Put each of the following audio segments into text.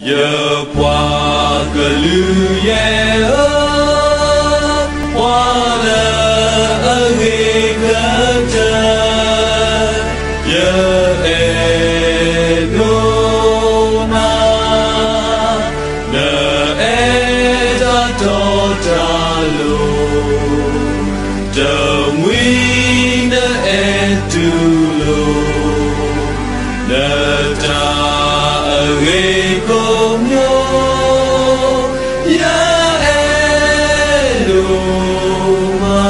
ယပှၤကလုာ်ယဲၢ်ဧၢ, ပှၤလၢအဂ့ၤကတၢၢ်, ယအဲၣ်ဒိးနၤ, နအဲၣ်တၢ်တီတၢ်လိၤ, တမှံၤနအဲၣ်တူၢ်လိာ် နတၢ်အဂ့ၤကိးမံၤ, ယအဲၣ်ဒိးမး.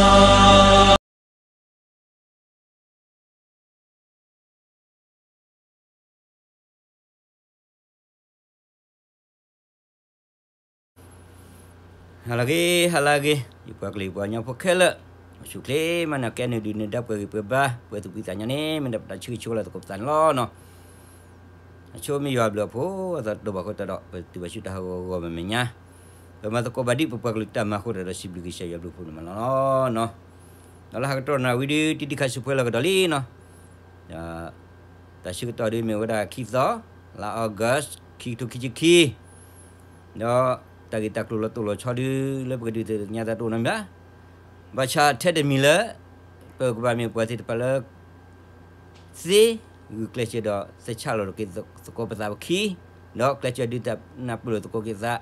ဟါလၢအဂ့ၤ, ဟါလၢအဂ့ၤ, ယပှၤကလုာ်ယပှၤကညီဖိခဲလၢာ်, အိၣ်ဆူၣ်ချ့မးန့ၣ် ကဲနုာ်ဒုးနုာ်ဒါပှဲၤဂံၢ်ပှဲၤဘါ ပှဲၤသူၣ်ဖှံသးညီန့ၣ် မ့ၢ်ဒၣ်ပတၢ်ဆၢဂ့ၤဆၢဝါလၢသကိးပသးန့ၣ်လီၤနီၤ. အဆိမ့ၢ်ယွၤအဘျုးအဖှိၣ်အသးတဒိၣ်ဘၣ်အဃိသတးဒီး ပတုၤဘၣ်ဆူတၢ်ဟးဂီၤဂီၤမဲာ်မဲာ်ညါ, ပမၤသကိးဘၣ်ဒံးပပှၤကလုာ်တၢ်မၤအဃိသတးဒီး စံးဘျုးကစၢ်ယွၤဘျုးဖှိၣ်န့ၣ်မးလီၤနီၤ. ဒီးလၢဟးကတီၢ်နၣ်ရံၣ်ဝံၤဒီး တံၤတံၤခါဆူၣ်ပှဲၤလီၤကဒီးလံနီၤ. တၢ်ဆၢကတီၢ်ဒုးမ့ၢ်ဝဲဒၣ်ခံသီ, လါ August ခံကထိခံဆံခံ, ဒီးတၢ်ဂ့ၢ်တၢ်ကျိၤလီၤတိၢ်လီၤဆီဒုး လၢပကဒုးသ့ၣ်ညါတၢ်တအိၣ်နီတမံၤဘၣ်. ဘၣ်ဆၣ်ထဲတမံၤလၢ ပကဘၣ်မ့ၢ်ပှၤသ့ၣ်တဖၣ်လၢ သ့ဂုာ်ကျဲးစၢးဒီးသဆၣ်လီၤက့ၤသကိးပသးပခံ, ဒီးကျဲးစၢးဒုးတၢ်နၢ်ပၢၢ်လိာ်သကိးက့ၤသး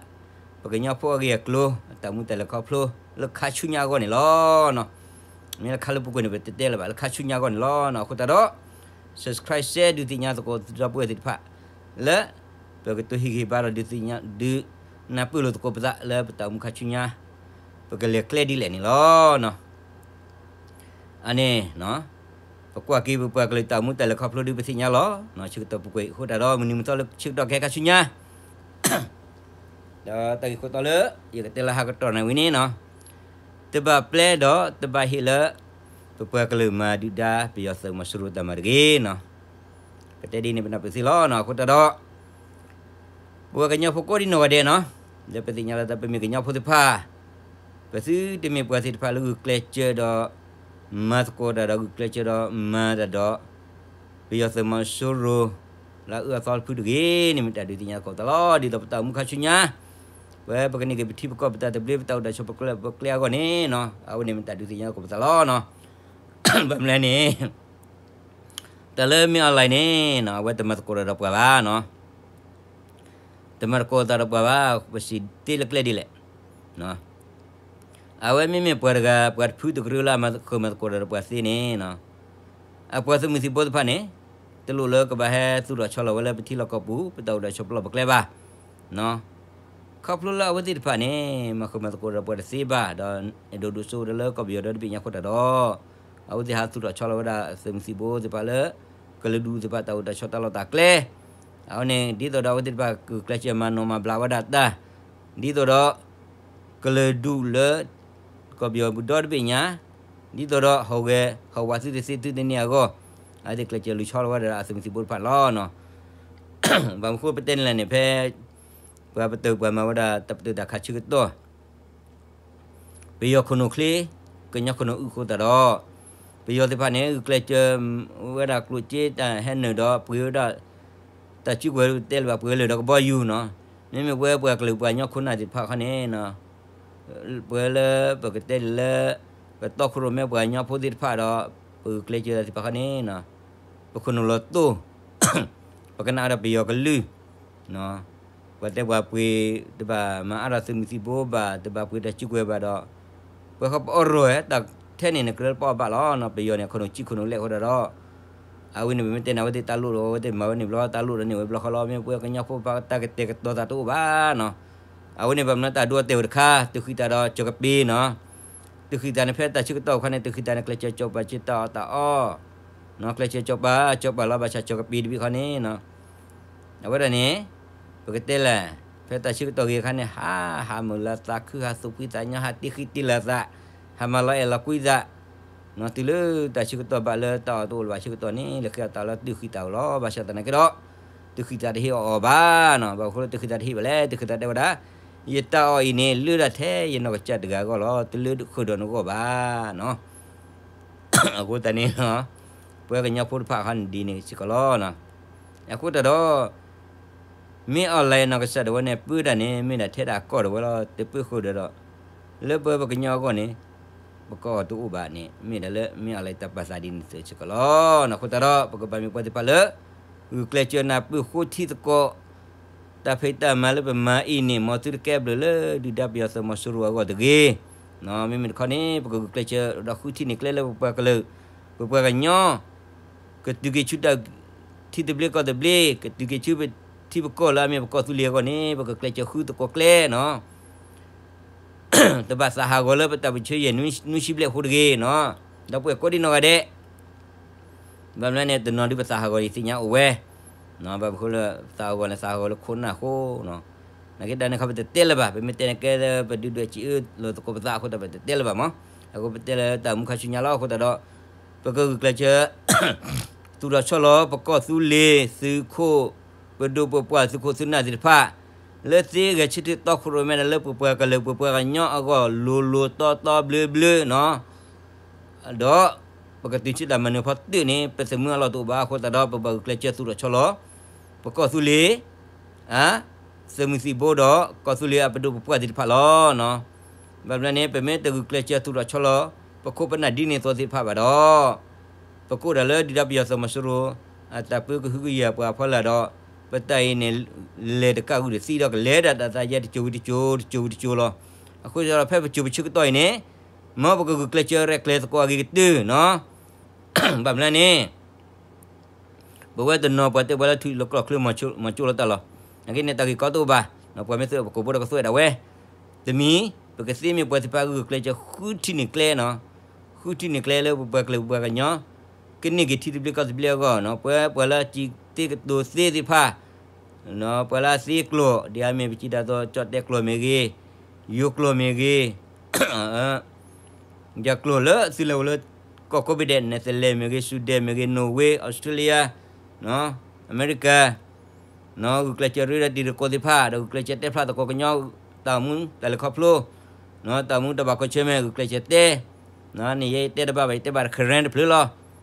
ပကညီဖိအဂ့ၢ်အကျိၤ အတၢ်မူတၢ်လဲၤခီဖျိ လၢခါဆူညါအဂီၢ်န့ၣ်လီၤ. မ့ၢ်လၢခါလၢပူၤကွံာ်န့ၣ် ပတတဲလၢၤဘၣ် လၢခါဆူညါအဂီၢ်န့ၣ်လီၤ. အဃိသတးဒီး subscribe share ဒုးသ့ၣ်ညါသကိးဒီပုၢ်ဝဲၢ်သ့ၣ်တဖၣ် လၢ ပကတိၤဟ့ၣ်ဂံၢ်ဟ့ၣ်ဘါဒီးဒုးသ့ၣ်ညါ ဒုးနၢ်ပၢၢ်လိာ်သကိးပသးလၢပတၢ်အိၣ်မူခါဆူညါ ပကလဲၤကျဲဒ်လဲၣ်န့ၣ်လီၤ. အန့ၣ် ပကွၢ်က့ၤပပှၤကလုာ်တၢ်အိၣ်မူတၢ်လဲၤခီဖျိဒုးပသ့ၣ်ညါလီၤ. ဆၢကတီၢ်ပူၤကွံာ်အဃိသတးဒီး မုၢ်နံၤမုၢ်သီလၢဆၢကတီၢ်ခဲခါဆူညါ ဒီးတၢ်ဂ့ၢ်ခိၣ်တီလၢ ယကတဲလၢဟးကတီၢ်နၣ်ရံၣ်ဝံၤန့ၣ်နီၤ, တဘၣ်ပျဲဒီးတဘၣ်ဟ့ၣ်လၢ ပပှၤကလုာ်မၤဒုၣ်ဒါ ပယီၤသုးမီၤစိရိၤတၢ်မၤတဂ့ၤနီၤ. ပတဲဒ်န့ၣ်ပနၢ်ပၢၢ်သ့လီၤနီၤ. အဃိသတးဒီး ပဝဲကညီဖိကိးဒံနီၢ်ဂၤဒဲးနီၤ, လၢပသ့ၣ်ညါလၢတၢ်ပမ့ၢ်ကညီဖိသ့ၣ်တဖၣ်, ပသုတမ့ၢ်ပှၤသ့ၣ်တဖၣ်လၢဂုာ်ကျဲးစၢးဒီး မၤသကိးတၢ်ဒီးဂုာ်ကျဲးစၢးဒီးမၤတၢ်ဒီး ပယီၤသုးမီၤစိရိၤ လၢအအၢအသီတဖုတဂ့ၤန့ၣ် မ့ၢ်တၢ်ဒုးသ့ၣ်ညါသကိးပသးလီၤ. ဒ်သိးပတၢ်အိၣ်မူခါဆူညါ ပဝဲပကန့ၢ်က့ၤပထံပကီၢ်ပတၢ်သဘျ့ပတၢ်အိၣ်တၢ်ဆိးပကျဲပကျဲအဂီၢ်န့ၣ်နီၤ, အဝဲန့ၣ်မ့ၢ်တၢ်ဒုးသ့ၣ်ညါသကိးပသးလီၤနီၤ. ဘၣ်မနုၤလဲၣ်န့ၣ် တၢ်လၢမ့ၢ် online န့ၣ်နီၤ အဝဲတမၤသကိးတၢ်ဒီးပှၤဘၣ်နီၤ, တမၤသကိးတၢ်ဒီးပှၤဘၣ်, ပစံးသ့လၢကျဲဒ်လဲၣ် အဝဲမ့မ့ၢ်ပှၤတဂၤ ပှၤတဖုတကရၢလၢအမၤဃုာ်မၤသကိးတၢ်ဒီးပှၤသ့န့ၣ်နီၤ, အပှၤသုးမုၢ်သံၣ်ဘိသ့ၣ်တဖၣ်န့ၣ် တလိၣ်လၢကဘၣ်ဟဲသူၣ်ထီၣ်ဆီလီၤဝဲလၢပထံလီၢ်ကီၢ်ပူၤ ပတၢ်အိၣ်တၢ်ဆိးပလီၢ်ပကျဲဘၣ် ခီဖျိလၢအဝဲသ့ၣ်တဖၣ်န့ၣ် မၤဃုာ်မၤသကိးဒီးပှၤတသ့ဘၣ် ဒီးအဲၣ်ဒိးဒိၣ်စိဒီးလၢကီၢ်ပယီၤဒီတဘ့ၣ်ညါအဃိသတးဒီး အဝဲသ့ၣ်ဟးသူၣ်ထီၣ်ဆီလီၤဝဲဒၣ်သုးမုၢ်သံၣ်ဘိသ့ၣ်တဖၣ်လၢ ကလုာ်ဒူၣ်သ့ၣ်တဖၣ်တၢ်အိၣ်တၢ်ဆိးတၢ်လီၢ်တၢ်ကျဲ, အဝဲန့ၣ် ဒ်သိးဒီးအဝဲသ့ၣ်တဖၣ်ကကျဲးစၢးမၤနီၢ်မၤဘျးဝဲဒၣ်တၢ်, ဒ်သိးဒီး ကလုာ်ဒူၣ်လၢ ကီၢ်ပယီၤပူၤဒီတဘ့ၣ်ညါ, ဒ်သိးဒီးဟီၣ်ဂဲၤဟီၣ်ဝးသုတသ့သုတန့ၢ်အဂီၢ်, အဝဲသ့ၣ်ကျဲးစၢးလူၤဆီလီၤဝဲဒၣ်အသုးမုၢ်သံၣ်ဘိတဖၣ်န့ၣ်လီၤ. ဘၣ်မနုၤဃိပတဲန့ၣ်လဲၣ်န့ၣ် ဖဲ ပှၤပတုာ်ပှၤမၤဝဲဒၣ်တၢ်ပတုာ်တၢ်ခးဆၢကတီၢ် ပယီၤခိၣ်နူာ်ချ့ ကညီခိၣ်နူာ်အုၣ်အဃိသတးဒီး ပယီၤသ့ၣ်တဖၣ်န့ၣ် ဂုာ်ကျဲးစၢးဝဲဒၣ်ကျိၣ်စ့တၢ်ဟဲနုာ်ဒီးပှ့ၤဝဲဒၣ် တၢ်စုကဝဲၤတဲလၢၤဘၣ်ပှ့ၤလၢာ်ဒီးကဘီယူၤနီၤ, မ့မ့ၢ်ပဝဲပှၤကလုာ်ပှၤကညီခိၣ်နၢ်သ့ၣ်တဖၣ်ခီန့ၣ် ပဝဲလၢပကတဲလၢ ပတီခိၣ်ရိၣ်မဲပှၤကညီဖိသ့ၣ်တဖၣ်ဒီး ပဂုာ်ကျဲးစၢးသ့ၣ်တဖၣ်ခီန့ၣ် ပခိၣ်နူာ်လီၤတိၢ် ပကနၣ်ဒီးပယီၤကလုၢ် ပှၤတဲပှၤပှ့ၤ တဘၣ်မၤအါထီၣ်သုးမုၢ်သံၣ်ဘိဘၣ် တဘၣ်ပှ့ၤတၢ်စုကဝဲၤဘၣ်ဒီး ပှၤဃီပအီၣ်ရိၣ်ဝဲ တၢ်ထဲန့ၣ်န့ၣ် ကြၢးလၢပအီၣ်ဘၣ်လီၤနီၤ, ပယီၤန့ၣ် အခိၣ်နူာ်စံးခိၣ်နူာ်လဲၣ်အဃိသတးဒီး အဝဲန့ၣ်ပမ့ၢ်တဲန့ၣ် အဝဲသ့ၣ်တၢ်လိၣ်ဒီး အဝဲသ့ၣ်မၤဝဲန့ၣ်ဘျီ တၢ်လိၣ်ဒီးန့ၢ်ဝဲဘျီဃီလီၤ, မ့ၢ်ပဝဲကညီဖိပှၤတၢ်ကတဲာ်ကတီၤသးတအိၣ်ဘၣ်နီၤ, အဝဲန့ၣ်ဘၣ်မနုၤတၢ်ဒိအတဲာ်ဝဲတခါ တုၤဃံသးဒီးကၠီၤကပ့ၤနီၤ, တုၤဃံသးန့ၣ်ဖဲတၢ်ဆၢကတီၢ်အခါန့ၣ် တုၤဃံသးန့ၣ် ကျဲးစၢးကၠီၤပၤစ့တၢ်အီၣ်တၢ်အီ နီၤ, ကျဲးစၢးကၠီၤပၤ ကၠီၤပၤလီၤ ဘၣ်ဆၣ်ကၠီၤကပ့ၤတဘ့ၣ်ခီန့ၣ်နီၤ အဝဲဒၣ်န့ၣ် ပကတဲလဲၣ် ဖဲတၢ်ဆၢကတီၢ်ဂ့ၤအခါန့ၣ် ဟး ဟးမုာ်လၤသးခု ဟးသူၣ်ဖှံသးညီ ဟးတ့ဃံတ့လၤသး ဟးမၤလီၤအဲၣ်လီၤကွံသး, တုၤလၢတၢ်ဆၢကတီၢ်ဘၣ်လၢတၢ်အီၣ်တအိၣ်လၢၤဘၣ်ဆၢကတီၢ်န့ၣ် လဲၤဃ့အီၣ်တၢ်လၢတုၤဃံသးဧိၤလီၤ, ဘၣ်ဆၣ်သနာ်က့ဒီး တုၤဃံသးတဟ့ၣ်အီၣ်အီၤဘၣ်နီၤ, ဘၣ်မနုၤဃိလၢတုၤဃံသးတဟ့ၣ်ဘၣ်လဲၣ်, တုၤဃံသးတဲဝဲဒၣ် ယတၢ်အီၣ်အံၤန့ၣ် လၢဒၣ်ထဲယနီၢ်ကစၢ်တဂၤအဂီၢ်လီၤ, တလၢဃုာ်ဒီးနဂီၢ်ဘၣ်နီၤ အဃိသတးန့ၣ် ပဝဲကညီဖိတဖၣ်အခါန့ၣ်ဒ်န့ၣ်စ့ၢ်ကီးလီၤ. အဃိသတးဒီး မ့ၢ်အီၣ်လဲၣ်နီၢ်ကစၢ်ဒၣ်ဝဲန့ၣ် ပၢတၢ်န့ၣ် မ့ၢ်ဒၣ်ထဲဒၣ်အကီၢ်ဒၣ်ဝဲလီၤ တပၢဃုာ်ဒီးဒီး လၢပပှၤကညီအဂီၢ်န့ၣ် ပကအီၣ်တအိၣ်ဘၣ်န့ၣ် မ့ၢ်ဒၣ်လၢမ့ၢ်အီၣ်လဲၣ်တၢ်ပာ်သးဒ်န့ၣ်စ့ၢ်ကီးလီၤ. အဃိသတးဒီး ပကဘၣ်မ့ၢ်ပှၤသ့ၣ်တဖၣ်လၢ ဂုာ်ကျဲးစၢးနၢ်ပၢၢ်ဃိထံသကိး တၢ်ဖံးတၢ်မၤလၢပမၤအံၤန့ၣ် မ်သုတကဲဘျုးလၢဒုၣ်ဒါပယီၤသုးမီၤစိရိၤအဂီၢ်တဂ့ၤ. မ့မ့ၢ်တခီန့ၣ် ပကဂုာ်ကျဲးစၢးဒီးဃုထံၣ်န့ၢ်ကျဲလၢပပှၤကလုာ် ပပှၤကညီ ကတုၤက့ၤဆူတၢ်ထံသဘျ့ကီၢ်သဘျ့ ကတုၤက့ၤဆူပထံပကီၢ်လၢအမ့ၢ်ပကီၢ်သူလ့ၤအဂီၢ်န့ၣ် ပကကျဲးစၢးဃုသကိးကျဲနီၤ တဘၣ်သးဟးဂီၤလၢပတၢ်ပၢဆှၢယဲၢ်နွံဆံဘျဲၣ်အဃိတဂ့ၤနီၤ ဒီပုၢ်ဝဲၢ်ကိးဒံနီၢ်ဂၤဒဲး ဘၣ်မနုၤန့ၣ် တနီၤဒုးပသးဟးဂီၤဒံးသ့ၣ်ညါအိၣ်ဝဲ, ဘၣ်မနုၤဃိလၢသးဟးဂီၤန့ၣ် သးဟးဂီၤလၢခိၣ်နၢ်အဃိ, နာ်က့တၢ်န့ၣ်ခီပတတဲလၢၤဘၣ်, ပမ့ၢ်တဲန့ၣ်ကဲလၢ ပဒုၣ်ဒွဲၣ်စံးအၢလိာ်သကိးပသးအဃိသတး ပတတဲလၢၤဘၣ်မး, အဃိပတဲလၢတၢ်မူခါဆူညါလီၤ. အဃိသတးဒီး ပကဂုာ်ကျဲးစၢး သူၣ်ထီၣ်ဆီလီၤ ပကီၢ်သူလ့ၤသုးခိၣ် ပဒိၣ်ပပှၢ်သုးခိၣ်သုးနၢ်သ့ၣ်တဖၣ် လၢသ့ဂဲၤဆၢထၢၣ်တီခိၣ်ရိၣ်မဲဒီးလၢပပှၤကလုာ်ပပှၤကညီအဂီၢ် လိၤလိၤတီတီဘျၢဘျၢနီၤ ဒီးပကတုၤဆူတၢ်မၤနၢၤဖီတၢၣ်န့ၣ် ပသးမုာ်အလီၢ်တအိၣ်ဘၣ်အဃိသတးဒီး ပဘၣ်ဂုာ်ကျဲးစၢးသူၣ်ထီၣ်ဆီလီၤ ပကီၢ်သူလ့ၤ အသုးမုၢ်သံၣ်ဘိဒီးကီၢ်သူလ့ၤအပဒိၣ်ပပှၢ်သ့ၣ်တဖၣ်လီၤ. ဘၣ်မနုၤန့ၣ် ပမ့ၢ်တဂုာ်ကျဲးစၢးသူၣ်ထီၣ်ဆီလီၤ ပခိၣ်ပနၢ်ဒ်န့ၣ်အသိးသ့ၣ်တဖၣ်ဘၣ်ဒီး ပကအိၣ်ဒၣ်လၢဒုၣ်ဒါပယီၤသုးမီၤစိရိၤ အတၢ်ပၢကဟုကယာ်ပှၤအဖီလာ်ဒီး ပတၢ်အံၤန့ၣ် လဲၤတကးဂုာ်တသံဒီးကလဲၤဒၣ်တၢ်သးယဲတစိၤဝံၤတစိၤ တစိၤဝံၤတစိၤလီၤ. အဃိသတးဒီးဖဲပစိၤပဆၢကတီၢ်အံၤန့ၣ် မ်ပကဂုာ်ကျဲးစၢးရဲၣ်ကျဲၤသကိးအဂ့ၤကတၢၢ်နီၤ ဘၣ်မနုၤန့ၣ် ပဝဲတနီၤပှၤတဲပှၤလၢထူလၢကျီၢ်ချၢမၤကၠိလီၤတၢ်လီၤ. နာ်က့န့ၣ်တၢ်ဂ့ၢ်ကီတအိၣ်ဘၣ်, ပှၤမ့ၢ်သုးပကိာ်ဘိဒီးကသွဲးဒၣ်ဝဲ, တမံၤ ပကသ့မ့ၢ်ပှၤသ့ၣ်တဖၣ်ဂုာ်ကျဲးစၢးဃုထံၣ်န့ၢ်ကျဲနီၤ, ဃုထံၣ်န့ၢ်ကျဲလၢပပှၤကလုာ်ပပှၤကညီ ကန့ၢ်က့ၤထံသဘျ့ကီၢ်သဘျ့အဂီၢ်နီၤ, ပဝဲပှၤလၢအစံးသ့ကတိၤသ့သ့ၣ်တဖၣ် ပှၤလၢအသ့ကျိာ် ဒ်အမ့ၢ်ပစံးဒ်သိး ကၠီၣ်တဲာ်ကျိာ်မ့ၢ်ဂ့ၤ, ယိၤကျိာ်မ့ၢ်ဂ့ၤ ယၤကျိာ်လၢသုးလဲၤအိၣ်လၢ ကီၢ်ကိးဘ့ၣ်ဒဲး နဲသလဲၣ်မ့ၢ်ဂ့ၤ, စူဒဲၣ်မ့ၢ်ဂ့ၤ, နိၣ်ဝ့, အီစထြ့လယါ, အမဲရကၤ, ဂုာ်ကျဲးစၢးရ့ဒီးတံၤသကိးသ့ၣ်တဖၣ် ဒီးဂုာ်ကျဲးစၢးတဲဖျါသကိးကညီ တၢ်အိၣ်မူတၢ်လဲၤခီဖျိ, တၢ်အိၣ်မူတၢ်ဘၣ်ကီးဆၢမ့ၢ်ဂုာ်ကျဲးစၢးတဲ, န့ၣ်ယတဲတဘၣ်ဘၣ် ယတဲဘၣ်တခရၢၣ်တဖျၢၣ်လီၤ,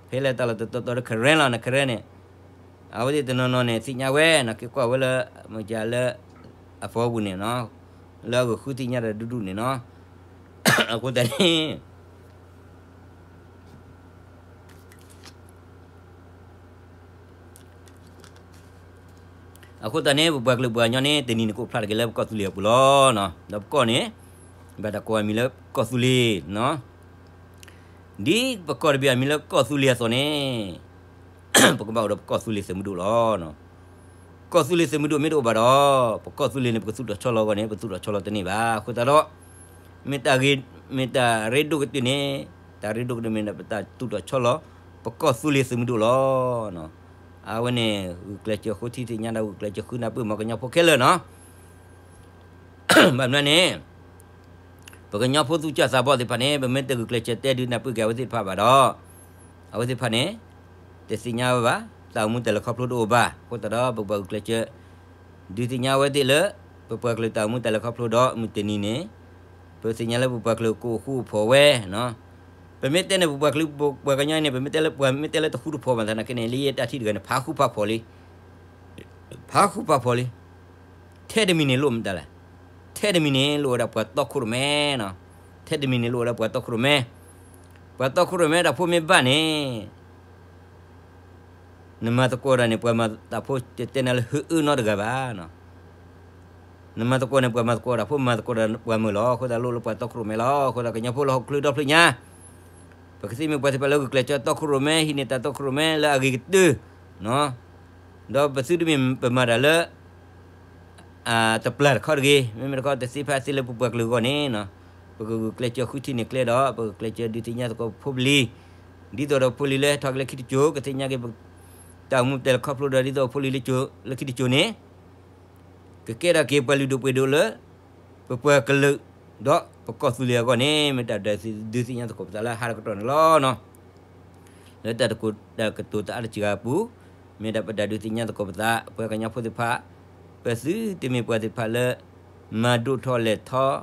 ဖဲလၢတၢ်လီၢ်တတီၤတီၤတခရၢၣ်လီၤ နခရၢၣ်န့ၣ် အဝဲသ့ၣ်တနီၤနီၤန့ၣ် သ့ၣ်ညါဝဲ နက့ၤကွၢ်ဝဲလၢ မ့ၢ်ကလၢ အဖီပူၤန့ၣ်နီၤ, လၢအဂုာ်ဃုသ့ၣ်ညါတၢ်ဒူဒူန့ၣ်နီၤ, အဃိသတးန့ၣ် အဃိသတးန့ၣ် ပပှၤကလုာ်ပှၤကညီန့ၣ် တနံၤန့ၣ်ကအိၣ်ဖျါတက့ၢ်လၢပကီၢ်သူလ့ၤအပူၤလီၤ. ဒီးပကီၢ်န့ၣ် ဘၣ်တၢ်ကိးအမံၤလၢကီၢ်သူလ့ၤ, ဒ်ပကီၢ်တဘ့ၣ်အမံၤလၢကီၢ်သူလ့ၤအသိးန့ၣ် ပကဘၣ်အိၣ်ဒီးပကီၢ်သူလ့ၤသုးမုၢ်ဒိၣ်လီၤ. ကီၢ်သူလ့ၤသုးမုၢ်ဒိၣ်မ့ၢ်တအိၣ်ဘၣ်ဒီး ပကီၢ်သူလ့ၤန့ၣ် ပကသူၣ်ထီၣ်ဆီလီၤအဂီၢ်န့ၣ် ပသူၣ်ထီၣ်ဆီလီၤတန့ၢ်ဘၣ်. အဃိသတးဒီး မ့ၢ်တၢ်ဂ့ၤ မ့ၢ်တၢ်ရ့ဒိၣ်ကတၢၢ်န့ၣ် တၢ်ရ့ဒိၣ်ကတၢၢ်မ့ၢ်ဒၣ်ပတၢ်သူၣ်ထီၣ်ဆီလီၤ ပကီၢ်သူလ့ၤသုးမုၢ်ဒိၣ်လီၤ. အဝဲန့ၣ် ဂုာ်ကျဲးစၢးဃိထံသ့ၣ်ညါဒီး ဂုာ်ကျဲးစၢးဃုနၢ်ပၢၢ်မၤကညီဖိခဲလၢာ်နီၤ ဘၣ်မနုၤန့ၣ် ပကညီဖိသူၣ်စၢ်သးဘီၣ်သ့ၣ်တဖၣ်န့ၣ် ပမ့ၢ်တဂုာ်ကျဲးစၢးတဲဒုးနၢ်ပၢၢ်က့ၤအဝဲသ့ၣ်တဖၣ်ဘၣ်ဒီး အဝဲသ့ၣ်တဖၣ်န့ၣ် တသ့ၣ်ညါဝဲဘၣ် တၢ်အိၣ်မူတၢ်လဲၤခီဖျိတအိၣ်ဘၣ်. အဃိသတးဒီး ပကဘၣ်ဂုာ်ကျဲးစၢး ဒုးသ့ၣ်ညါဝဲသ့ၣ်လၢ ပပှၤကလုာ်တၢ်အိၣ်မူတၢ်လဲၤခီဖျိဒီး မုၢ်တနံၤန့ၣ် ပသ့ၣ်ညါလၢပပှၤကလုာ်ကအိၣ်ဃူအိၣ်ဖိးဝဲ ပမ့ၢ်တဲန့ၣ် ပပှၤကလုာ်ပပှၤကညီအံၤန့ၣ် ပမ့ၢ်တဲလၢပှၤမ့ၢ်တဲလၢတဃူတဖိးဘၣ်သနာ်က့န့ၣ် လၢယဲတၢ်ထံၣ်တဂၤန့ၣ် ဖးဃူဖးဖိးလံ ဖးဃူဖးဖိးလံ. ထဲတမံၤန့ၣ်လိၣ်မတၤလဲၣ်, ထဲတမံၤန့ၣ်လိၣ်ဝဲဒၣ်ပှၤတီခိၣ်ရိၣ်မဲနီၤ, ထဲတမံၤန့ၣ်လိၣ်ဝဲဒၣ်ပှၤတီခိၣ်ရိၣ်မဲ, ပှၤတီခိၣ်ရိၣ်မဲတၢ်ဖိမ့ၢ်ဘၣ်န့ၣ် နမၤသကိးတၢ်န့ၣ် ပှၤမၤတၢ်ဖိတဲတဲနၤလၢဟုအၢနီတဂၤဘၣ်. နမၤသကိးန့ၣ် ပှၤမၤသကိးတၢ်ဖိမၤသကိးဒီးပှၤမုာ်လီၤ. အဃိသတးလိၣ်လၢပှၤတီခိၣ်ရိၣ်မဲလီၤ. အဃိသတးကညီဖိလၢဟီၣ်ခိၣ်ချၢဒီဖျၢၣ်ညါ ပကသ့မ့ၢ်ပှၤသ့ၣ်တဖၣ်လၢဂုာ်ကျဲးစၢးတီခိၣ်ရိၣ်မဲ ဟံးန့ၢ်တၢ်တီခိၣ်ရိၣ်မဲလၢအဂ့ၤကတၢၢ် ဒီးပသုတမ့ၢ်ပမၤတၢ်လၢ တပျၢ်တခီတဂ့ၤ, မ့မ့ၢ်တခီတသ့ဖဲအသ့လၢပပှၤကလုာ်အဂီၢ်န့ၣ် ပကဂုာ်ကျဲးစၢးဃုထံၣ်န့ၢ်ကျဲဒီး ပကကျဲးစၢးဒုးသ့ၣ်ညါသကိးဖိပလံၤ, ဒ်သိးဒီးဖိလံၤလၢဟဲထီၣ်က့ၤလၢခံတစိၤ ကသ့ၣ်ညါက့ၤ တၢ်အိၣ်မူတၢ်လဲၤခီဖျိဒီး ဒ်သိးဖိလံၤလၢခံတစိၤန့ၣ် ကကဲထီၣ်က့ၤပှၤလုၢ်ဒိၣ်ပှ့ၤဒိၣ်လၢ ပပှၤကလုာ် ဒီးပကီၢ်သူလ့ၤအဂီၢ်န့ၣ် မ့ၢ်တၢ်ဒုးသ့ၣ်ညါသကိးပသးလၢဟါတကတီၢ်န့ၣ်လီၤ. လၢတၢ်တကိးတၢ်ကတိၤတအါတစှၤအပူၤ မ့ၢ်ဒၣ်ပတၢ်ဒုးသ့ၣ်ညါသကိးပသး ပှၤကညီဖိသ့ၣ်တဖၣ် ပသုတမ့ၢ်ပှၤသ့ၣ်တဖၣ်လၢ မၤဒိၣ်ထီၣ်လဲၢ်ထီၣ်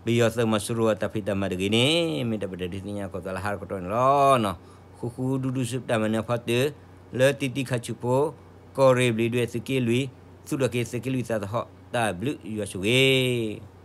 ပယီၤသုးမီၤစိရိၤအတၢ်ဖံးတၢ်မၤတဂ့ၤန့ၣ် မ့ၢ်ဒၣ်ပတၢ်ဒုးသ့ၣ်ညါသကိးပသးလၢဟါတကတီၢ်န့ၣ်လီၤ. ဃူဃူဒူဒူဆူပတၢ်မၤနၢၤဖီတၢၣ် လၢတံတံခါဆူၣ်ဖိ ကီၢ်ရ့ၣ်ဘျံးဒွဲၣ်သုးက့လွံၢ် သူၣ်ထီၣ်က့ၤသုးက့လွံၢ်သးသဟီၣ် တၢ်ဘျုးယွၤဆိၣ်ဂ့ၤ